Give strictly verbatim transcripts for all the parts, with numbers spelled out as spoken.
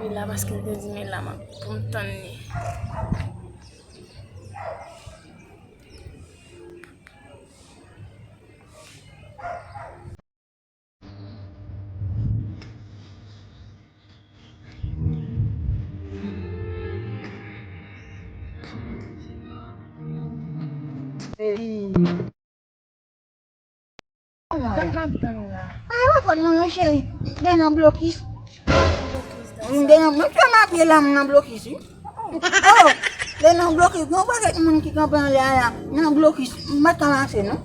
Li la paske l te di m li la, m ap, pou m tann li. Sa k ap tann la? Ay, w ap konn mwen, cheri. Gen nan blokis. Gen nan, mwen fè m ap ye la, m nan blokis, wi. Oh, gen nan blokis. Gen yon pakèt moun ki kanpe anlè a la. Nan blokis. M pa t ka mache, non.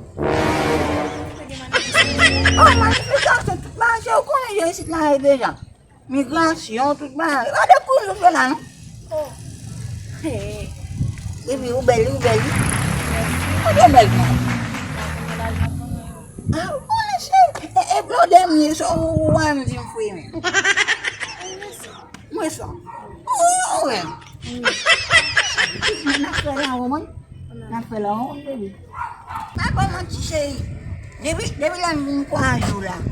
Oh, manifestasyon, tout bagay, ou konnen jan isit la ye deja. Migrasyon, tout bagay. Pa de kouri sou la, non. Oh. Hey. Epi ou bèl, ou bèl, wi. Ou bèl, bèl, non. Ah, ou konnen, cheri. E, e blonde m ye, so, ou, ou, ou, m di m fre, men. Mwen sa. Oh, wè. N ap fè la, wè, mwen. N ap fè la, wè, baby. Pa konn manti, cheri. Depi, depi lè m vin kwaze w la, m,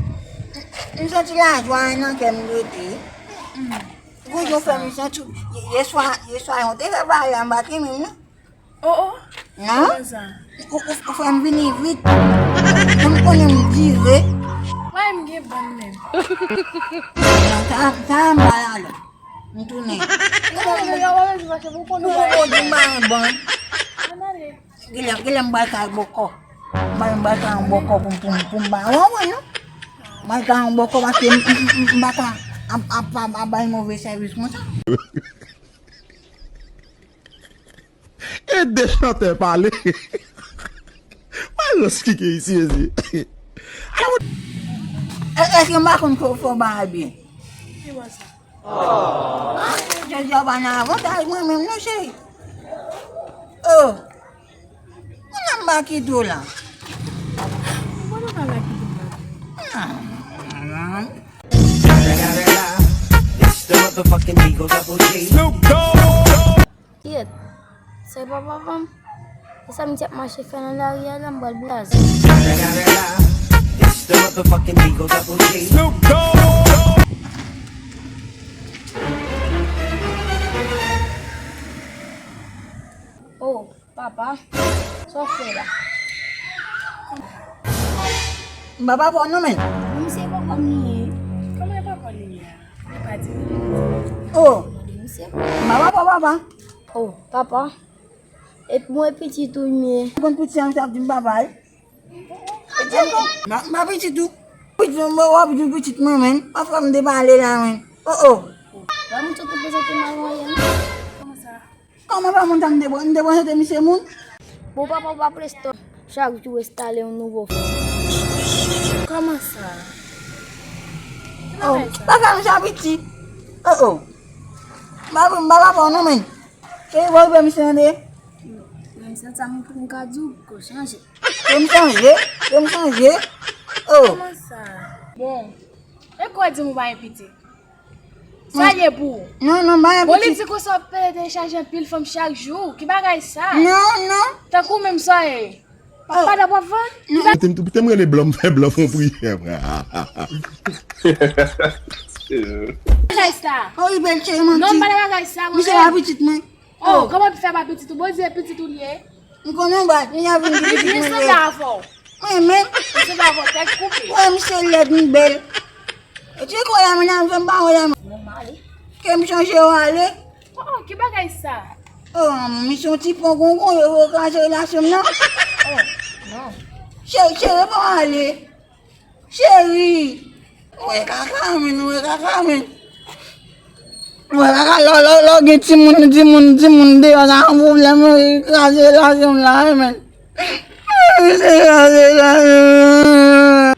m santi lajwa nan kè m rete. Gon jan w fè m santi, yè, yè swa, yè swa, yon te fè bagay anba timoun, non? Oh, oh. Non? Kòman sa? Ou, ou, ou fè m vini vit. Ou konnen m dire. Wè, m gen bann menm. Sa, sa m pa la, la. M tounen. Ou konnen m pa yon bann. Genlè, genlè m pral kay bòkò. M pral, m pral kay yon bòkò pou, pou, pou m ba. Ou konprann, non? M pral kay yon bòkò paske m, m, m, m pa ka ap, ap, ap, ap bay move sèvis konsa. E de chantè pale. Wè lòs ki gen isi, mezye. E, èske m pa konn fè, fè bagay byen? Ki bò sa? Jodi a w pa nan avantaj mwen menm non, cheri. Oh. Mwen nan m pa kite w la. Mwen nan m pa kite w la. Ah. It's the motherfucking Eagle Double G. Kyèt, sa e pa papa m? E sa misye ap mache fè nan lari a la, m pral blaze. It's the motherfucking Eagle Double G. Oh, papa, sa w fè la? M pa papa w non, men. Misye papa m li ye. Kòman e papa w li ye a? Li pa di m. Oh, m pa papa w, papa. Oh, papa. Epi mwen pitit ou m ye. Ou konn pitit sa, misye ap di m papa l. Pitit ou? M pa pitit ou. Pitit mwen, w ap di pitit mwen, men. Pa fè m depale la, men. Oh, oh. Wè moun sa te prezante m al anyen. Kòman sa? Kòman pa moun sa m te, m te prezante misye moun? Bon, papa w pa prestò. Chak jou estale yon nouvo fòm. Kòman sa? Oh, pa fè m sa piti. Oh, oh. M pa, m pa papa w non, men. Cheri, bò w pè misye tande. Menm sèl sa m, m ka di w, ke w chanje. Ke m chanje? Ke m chanje? Oh. Kòman sa? Bon, e kwa di m ou pa gen pitit? Sa l ye pou ou? Non, non, m pa gen pitit. Bon, li di konsa w ap pede telechaje anpil fanm chak jou. Ki bagay sa? Non, non. Tankou menm sa w ye. Papa dapò van? Kite m, kite m rele blan, m fè blan fè yon priyè, frè. Bagay sa. Oh, li bèl cheri, manti. Non, m pa nan bagay sa, mwen menm. Misye pa pitit mwen. Oh, kòman w fè pa pitit ou? Bondye pitit ou li ye? M konnen bat, li ap vin di pitit mwen. Li sanble avè w. Mwen menm. Li sanble avè w, tèt koupe. Wè, misye lèd, m bèl. E ti kò la, men, nan zòn pa wè la, men. Mwen m ale. Ke m chanje w ale? Oh, oh, ki bagay sa? Oh, misye yon ti pon gongon, yo, yo kraze relasyon m nan. Oh, non. Cheri, cheri, pa w ale. Cheri! Ou wè kaka, men, ou wè kaka, men. Ou wè kaka, lò, lò, lò, gen timoun, timoun, timoun deyò, sa yon pwoblèm, wi, kraze relasyon m la, wi, men. Kraze relasyon m.